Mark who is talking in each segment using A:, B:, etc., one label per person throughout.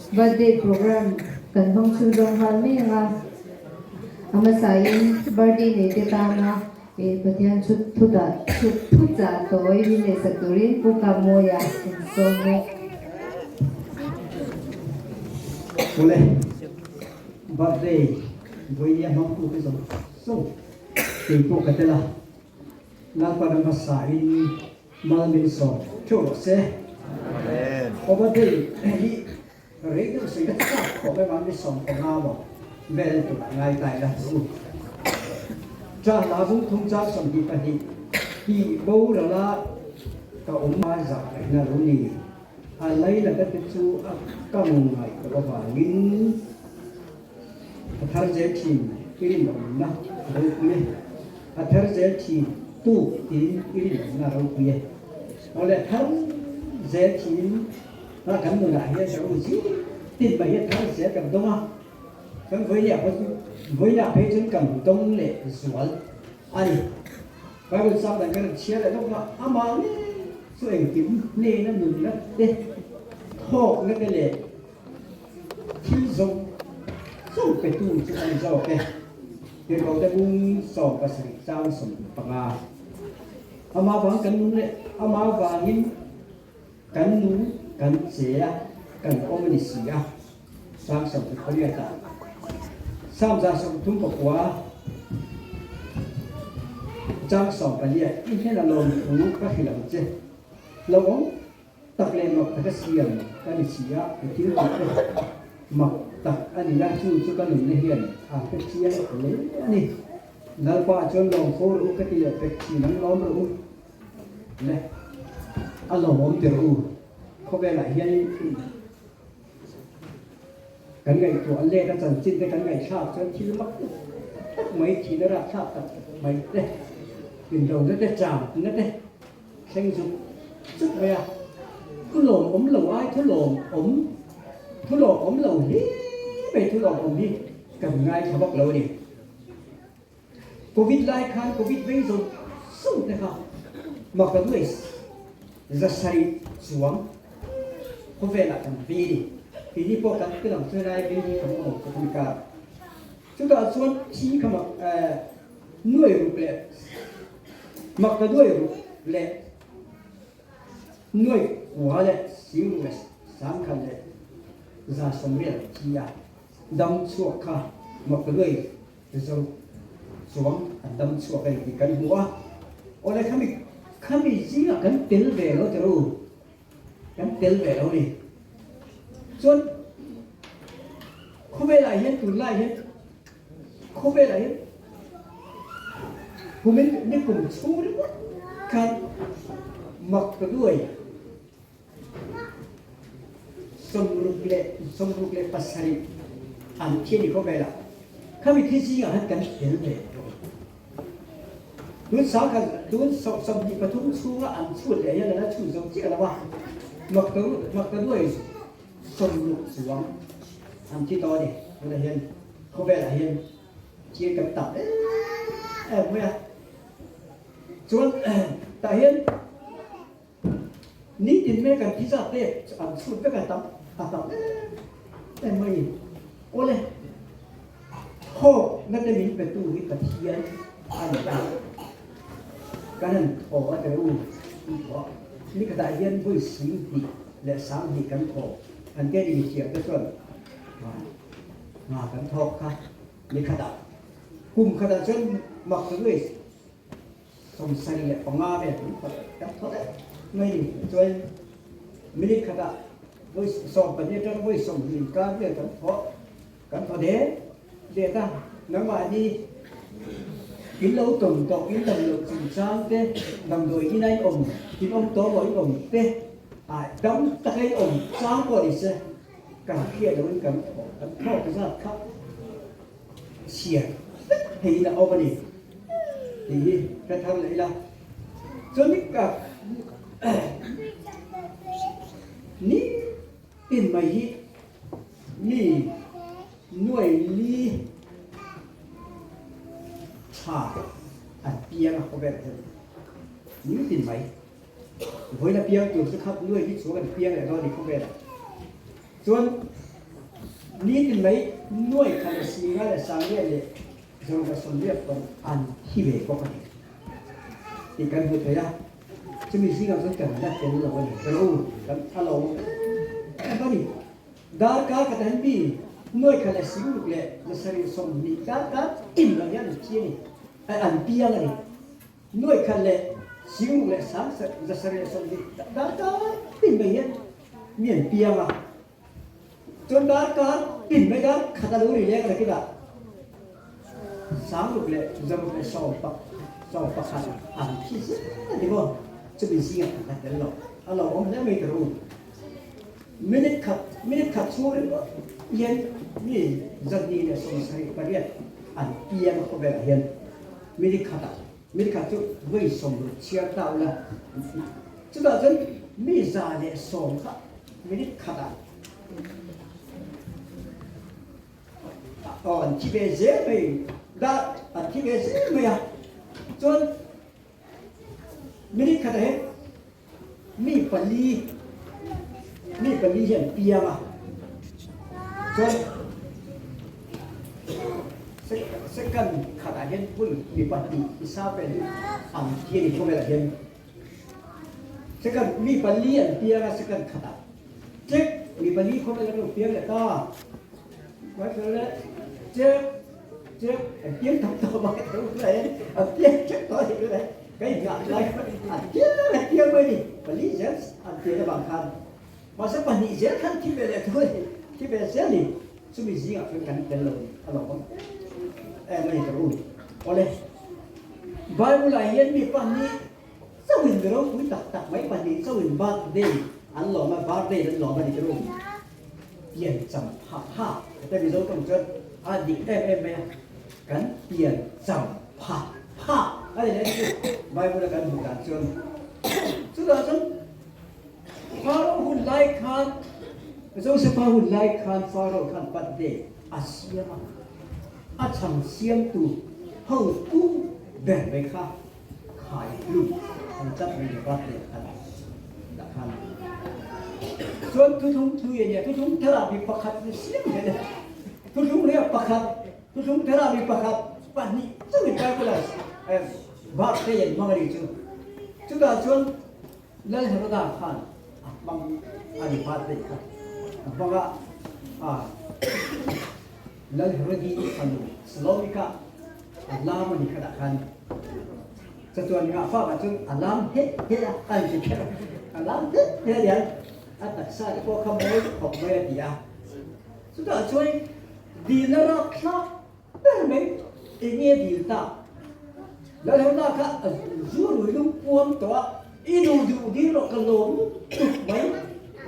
A: Birthday program kan hmang chhunzawm nghal mai ang a, a hmasain birthday neite tana Pathian thuchah tawi min lehsak turin Pu Kamawia kan sawm e.
B: Awle, birthday vawinia hmangtu te zawng zawng kei pawh ka tel a, Lalpan a hmasain Mal min sawm theuh rawh se.
C: Amen.
B: Obadei hi rei deuh sawi ka chak khawp em a, mi 15 maw vel tur a ngai ta ila chu. Cha hla bung thum chang 22 tih borala ka awm a zah ngaihna lo ni. A lainata te chu a kang ngaih tawh avangin a thar zel thin i rinawmna a ropui e. A thar zel thin tuk tiin i rinawmna a ropui e. Awle a thar zel thin a kan nunah hian ka u zing tin mai hi a thar zel kan dawng a, kan vawinia pawh chu vawinia phei chuan kan dawng leh zual a ni. Bible chang dan kan rawn chhiar leh lawk a, amah ngei chu engkim hnena nunna te thawkna te leh Thil zawng zawng petu chu a ni zawk e. Tirhkohte bung 17 chang 15. Amah vang kan nung leh amah vangin kan nung kan che a, kan awm a ni si a. Chang 28 ah Psalm 139 chang 14 i hnena lawmthu ka hrilh ang che. Lo awm. Tak leh mak taka siam ka ni si a, ka thil tih te mak tak a ni a, chu chu ka nunna hian a hre chiang hle a ni. Lalpa chuan lawm fo rawh u ka ti leh pek thin ang, lawm rawh u le, a lawmawm tir u, khawvelah hianin kan ngaihtuah let a chanchin te kan ngaihthlak chuan thil mak tak mai thihna rahthlak tak mai te, indona te, changna te, Thleng zuk zuk mai a, thu lawm awm lo ai thu lawm awm, thu lawm awm lo hle mai thu lawm awm hi kan ngaithla vak lo a ni. Covid lai khan Covid vei zawng zawng te kha mak ka duai 700 chuang khawvelah kan vei a ni. Keini pawh kan ti lang chuai lai vei hi kan awm lo ka kar. Chutah chuan thi kha mak nuai ruk leh Mak ka duai ruk leh nuai kua leh sing ruk leh 10,000 leh 180 thi a dam chhuak kha mak ka duai 600 chuang an dam chhuak a ni tih kan hmu a. Awle khami khami zingah kan tel ve lo teh u, kan tel ve lo ni. Chuan khawvelah hian tunlai hian Khawvelah hian kumin ni kum chhung ringawt khan mak ka duai 67 an thi a ni khawvelah. Khami thi zingah khan kan tel ve tawh. Tun sangkhat tun 23 chhunga an chhut leh hian a la chhun zo chiah lo a, mak ka duai 60 chuang an thi tawh a ni. Tunah hian khawvelah hian thil kan tam em em mai a. Chuan tah hian nitin mai kan thi zat te an chhut vek a tam a tam em em mai a ni. Awle, thawkna te min petu hi Pathian a ni a, kan han thaw a tel u tih nikhatah hian vawi 2000 leh 2000 kan thaw an tia ni mithiam te chuan Nga kan thawk kha ni khatah kum khatah chuan mak chu nuai 75 vel kan thawk kan thawk daih mai ni. Chuan minute khatah vawi 12 atanga vawi 20 inkar vel kan thawk kan thaw det det a. Nangmahni in lo tawn tawh in dam loh chungchang te damdawi ina in awm in awm tawh maw in awm te ah dam taka in awm chang pawh ni se. Kan hriat loin kan thawh kan thawk zat kha chhiar vek theiin a awm a ni tih hi ka thar leh ila. Chuan ni ka ni tin mai hi mi nuai li tha an piang a khawvel hian ni tin mai. Vawiin a piang tur chu khap nuai hi chhuak an piang leh dawn a ni khawvelah chuan. Nitin mai nuai khat leh singa leh sanglian leh zawng leh sawmriat pawh an thi ve bawk a ni tih kan hmu thei a. Chumi zingah chuan kan la tel lo a ni. Ro kan a lo awm em a ni. Darkar ka tan mi nuai khat leh singruk leh zasarih 20 darkar tin lo hian an thi a ni, an piang a ni. Nuai khat leh singruk leh sang 720 darkar tin mai hian mi an piang a. Chuan darkar tin mai dar khat a lo ri leng a nakinah 60 leh 111 an thi zel a ni maw? Chumi zingah kan la tel lo. A lo awm hle mai ta ru. Minute khat minute khat chhung ringawt hian mi 278 an piang a khawvelah hian minute khatah minute khat chu vawi 60 chhiar ta ula chutah chuan mi 110 kha minute khatah aw an thi ve zel mai dah an thi ve zel mai a chuan minute khatah hian Mi pali, mi pali hi an piang a, chuan second khatah hian hmun mi pahnih i sa vel hi an thi a ni khawvelah hian. Second mi pali an piang a second khatah check mi pali khawvelah an lo piang leh ta. Check check an piang tam tawh mai a an piang teuh tawh a ni tunah hian. Ka inngah lai kha an piang a piang mai ni, pali zel an pian avang khan mahse pahnih zel khan thi ve leh thu a ni, thi ve zel ni, chumi zingah chuan kan tel lo ni a lo awm em em a ni ta u. Awle, Bible ah hian mi pahnih chauhin mi ropui tak tak mai pahnih chauhin birthday an lawm a, birthday an lawm a ni ta u. Pian cham phah phah, heta Mizo tawng chuan a dik em em mai a, kan pian cham phah phah a ni leh chu Bible a kan hmuh dan chuan chutah chuan Pharaoh hun lai khan Josepha hun lai khan Pharaoh khan birthday a siam a, a chhang siamtu hotu ber mai kha khai hlum an tlat mai ni birthday khan dah khan chuan thuthlung thui a nia thuthlung tharah mi pakhat ni siam hle thuthlung ria pakhat Thuthlung thar ah mi pakhat, pahnih chauhin calculus birthday an hmang a nih chu. Chutah chuan Lal Heroda khan a hmang a ni birthday kha a hmang a, a Lal Herodi fanu Salome kha a lam a ni khatah khan chatuan ngahfak ah chuan a lam heh heh a, a inti kher a, a lam heh heh a niang, a taksa te pawh kha mawi khawp mai a ti a. Chutah chuan dil a rak thlak ber mai, eng nge dil ta? Lalhona kha a zu rui lung puam tawh a, i duh duh dil rawh ka lawm lutuk mai,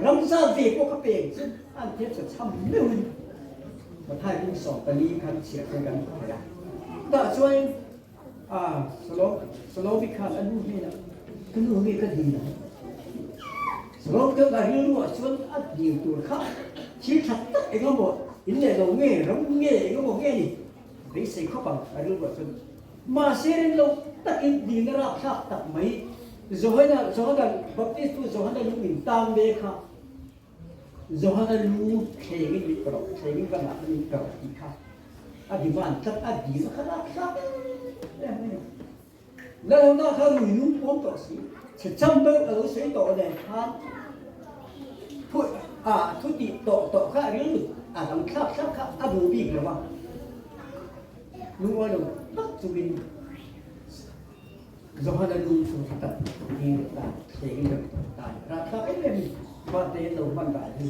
B: ramsa ve pawh ka peng chu an thep sa chham meuhin Mathai bung 14 khan chhiah chuan kan hmu thei a. Chutah chuan Salomi khan a nu hnenah, Ka nu nge ka dil ang? Salom chuan a rilruah chuan a dil tur kha thil tha tak eng emaw, in leh lo nge, ram nge, eng emaw nge ni beisei khawp ang a rilruah chuan. Mahse rin lo takin dilna rapthlak tak mai Johana, Johana, Baptist tu Johana lung in tan ve kha Johana lu thlengin min pe rawh, thlengin ka ngah min pe rawh tih kha a demand tlat, a dil kha rapthlak em em mai a ni. Lalhona kha rui lung puam tawh si, chhe cham deuh a lo sawi tawh nen khan thu a thu tih tawh tawh kha a rilru a dang thlak thlak kha a duh bik lo a, lungawi lo tak chungin Johana lu chu a tak ding ta, thleng deuh tawh ta a ni. Rapthlak em em birthday an lo hman dan hi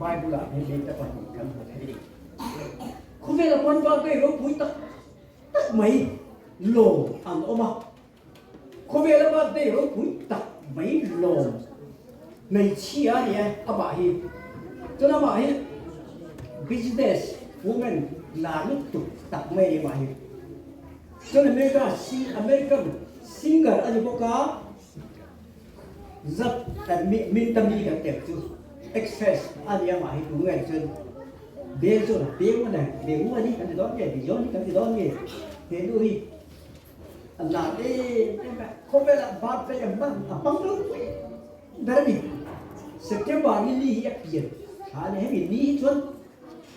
B: Bible ah hian lei ta pahnih kan hmu thei a ni. Khawvela pawn birthday ropui tak tak mai lawm an awm a, khawvela birthday ropui tak mai lawm hmeichhia a ni a, amah hi chuan amah hi business woman lar lutuk tak mai a ni amah hi. Chuan America American singer a ni bawk a, zat kan mi min ta mi kan tel chu actress a ni amah hi tu nge chuan bel chuan a beu a ni beu a ni kan ti dawn nge beyond hi kan ti dawn nge he nu hi a lar em em a khawvelah birthday a hman a hmang lo pui ber a ni September ni li hi a pian thla a ni hemi ni hi chuan.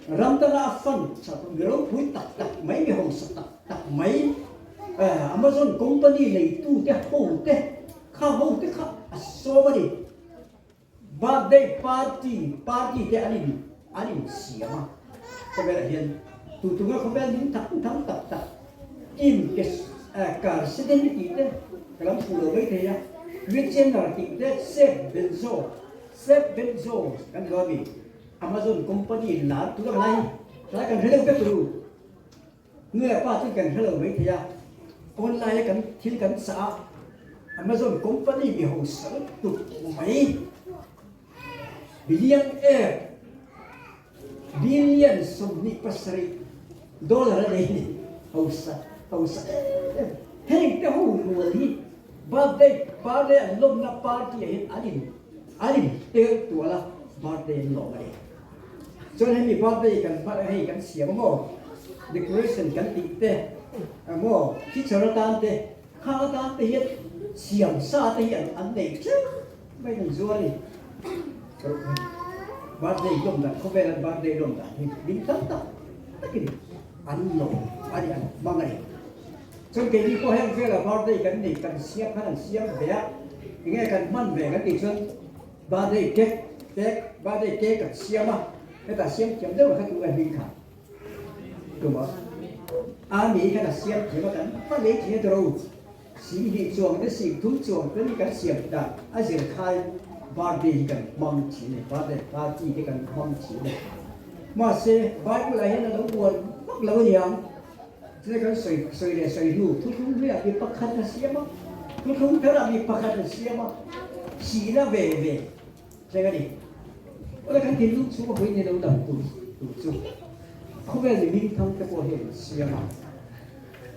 B: Ram danga a fund sak mi ropui tak tak mai, mi hausa tak tak mai, Amazon company neitute hote kha hote kha a sawm a ni. Birthday party party te an in an insiam a, khawvelah hian tutunga khawvel hming thang thang tak tak Kim ke Kardashian tih te ka lam fuh lo mai thei a, Kris Jenner tih te Jeff Bezos Jeff Bezos kan ti lo a mi Amazon company lar tur ang lai tlai kan hre deuh vek lo. Nu leh pa chu kan hre lo mai thei a, online a kan thil kan chah a, Amazon company mi hausa lutuk mai billion air billion 27 dollar a nei ni hausa hausa em em heng te ho rual hi birthday birthday an lawmna party ah hian an in an in tel tual a birthday an lawm a ni. Chuan hemi birthday kan hman hei kan siam a maw decoration kan tih te maw teacher atan te khang atan te hian siam sa te hi an nei tlem mai an zuar a ni. Birthday lawm dan khawvel an birthday lawm dan hi min tam tak takin an lawm a ni an hmang a ni. Chuan keini pawh heng vela birthday kan nei kan siam khan an siam ve a enge kan hman ve kan tih chuan Birthday cake cake birthday cake an siam a, hetah siam thiam deuh kha tu a hming kha tumah a mi khan a siam thiam a kan va lei thin a tawrh u 20 chuang te 30 chuang te ni kan siam dan a zir khai birthday hi kan hmang thin a ni birthday party te kan hmang thin a ni mahse bible ah hian a lo buan vak lo a niang. Chutah kan sawi sawi leh sawi hnu thuthlung hnuaiah mi pakhat a siam a, thuthlung tharah mi pakhat a siam a, sihna ve ve thleng a ni. Awle kan thinlung chhung a hawi ni lo dang tur tur chu khawvel mi hmingthang te pawh hian an siam a.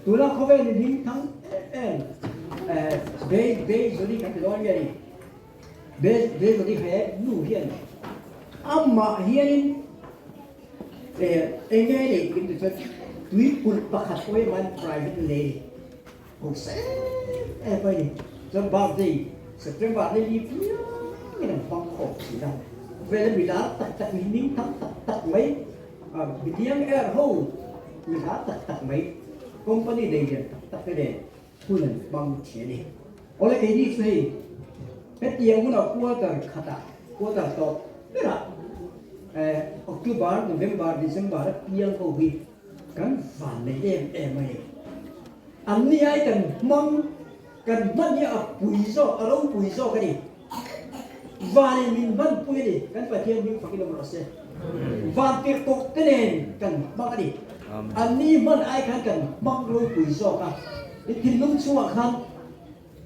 B: Tuna khawvel mi hmingthang em em eh Bei Bei kan ti dawn nge ni? Bei Bei Zoli he nu hian amah hianin Eng nge ni in ti chuan tui kulh pakhat pawh hi man private lei hausa em em a ni. Chuan birthday September ni li piangin an hmang khawp thin a. Khawvela mi lar tak tak mi hming thang tak tak mai mithiang er ho mi lar tak tak mai company nei lian tak tak te nen hun an hmang thin a ni. Awle keini chu hei hetiang hunah quarter khatah quarter tawp berah October, November, December a piang ho hi kan van nei em em a ni. An ni ai kan hmang kan hman hi a pui zawk a ropui zawk a ni. Van in min hman pui a ni kan Pathian hming fakin awm rawh se. Van tirh tawh te nen kan hmang a ni. An ni hman ai khan kan hmang ropui zawk a. I thinlung chungah khan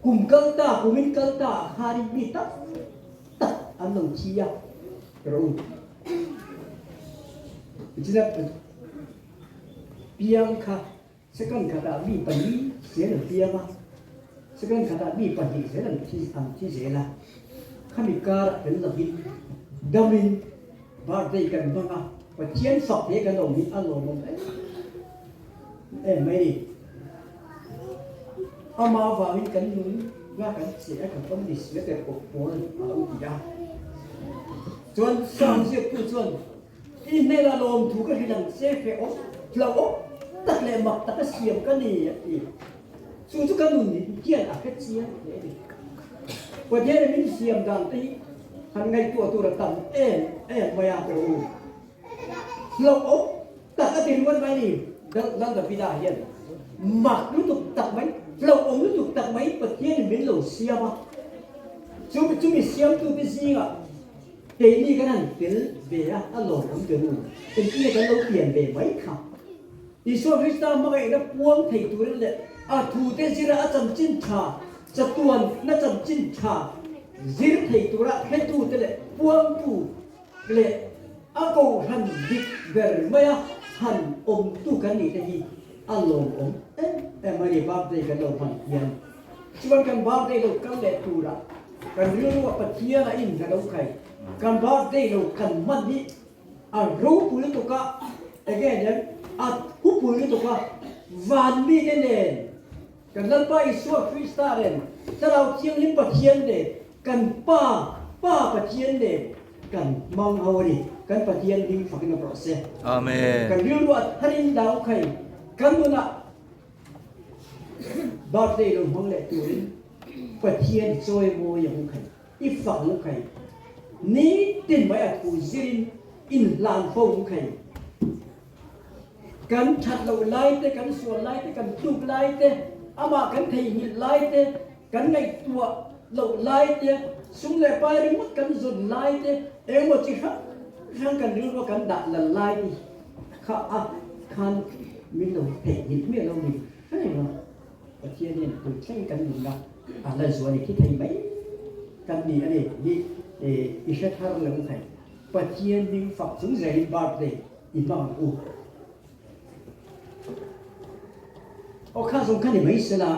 B: kum kal ta, kumin kal ta ah khanin mi tam tak an lo thi a rawh u. Tichuan piang kha second khatah mi pali zel an piang a, second khatah mi pahnih zel an thi an thi zel a. Khami karah kan lovin damin birthday kan hmang a, Pathian fak hle kan awm hi a lawmawm em em mai ni. Amah avangin kan nung nga kan che a kan awm ni si a ter pawh pawl a lo ti a. Chuan Psalm ziaktu chuan i hnenah lawmthu ka hrilh ang che fe awm hlauh awm tak leh mak taka siam ka ni a ti. Chu chu ka nun hian a hre chiang hle a ni. Pathian min siam dan te hi han ngaihtuah tur a tam em em mai a ka u. Hlauh awm tak a ti ringawt mai ni. Lal Davida hian mak lutuk tak mai, hlauh awm lutuk tak mai Pathianin min lo siam a. Chu chumi siamtute zingah keini kan han tel ve a, a lawmawm ber u. Engtin nge kan lo pian ve mai kha? Isua Krista hmangaihna puang thei turin leh a thute zira a chanchin tha, chatuan na chanchin tha zir thei tura hretute leh puangtu leh a kohhran dik ber maia han awmtu kan nih te hi a lawmawm em em a ni. Birthday kan lo hman hian chuan kan birthday lo kal leh tura kan rilrua Pathian a in hla lo khai kan birthday lo kan hman hi a ropui lutuk a, enge nen a thupui lutuk a, van mite nen Kan Lalpa Isua Krista nen Thlarau Thianghlim Pathian nen kan Pa, Pa Pathian nen. kan hmang ho a ni. Kan Pathian hming fakin a rawh se.
C: Amen.
B: Kan rilru a tharin dau khai kan nunah birthday lo hmang leh turin Pathian chawimawi ang khai i fak ang khai nitin mai a thu zirin inhlan fo ang khai. Kan that loh lai te, kan sual lai te, kan tluk lai te, amah kan theihnghilh lai te, kan ngaihtuah loh lai te, sum leh pai ringawt kan zawn lai te, engemaw chi hrang hrang kan rilrua kan dah lal lai te kha a khan min lo theihnghilh miah lo ni hreng a. Pathian hian tui thleng kan nunna a la zual i thi thei mai kan ni a ni tih hi i hre thar lo thei. Pathian hming fak chung zelin birthday i hmang ang u. Aw kha zawng kha ni mai sela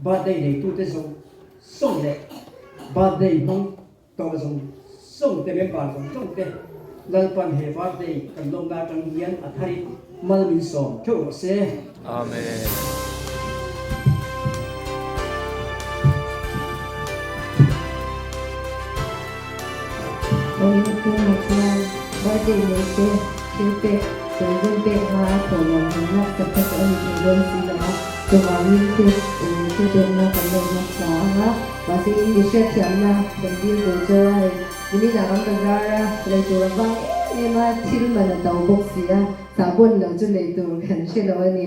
B: birthday neitute zawng zawng leh birthday hmang tawh zawng zawng te member zawng zawng te Lalpan he birthday kan lawmna atang hian a tharin mal min sawm theuh rawh se.
C: Amen.
A: Awin tunah chuan birthday nei te thil pek tel vel pek hma a thawh lo han lak tak kha chu a ni thei dawn si lo a, chuvangin thil thil pekna kan lo hmasa ang a, mahse in mi hriatthiamna kan dil tur chu a hei niminah kan bazar a lei tur a vang em em a, thil man a to bawk si a, sahbawn lo chu lei tur kan hre lo a ni.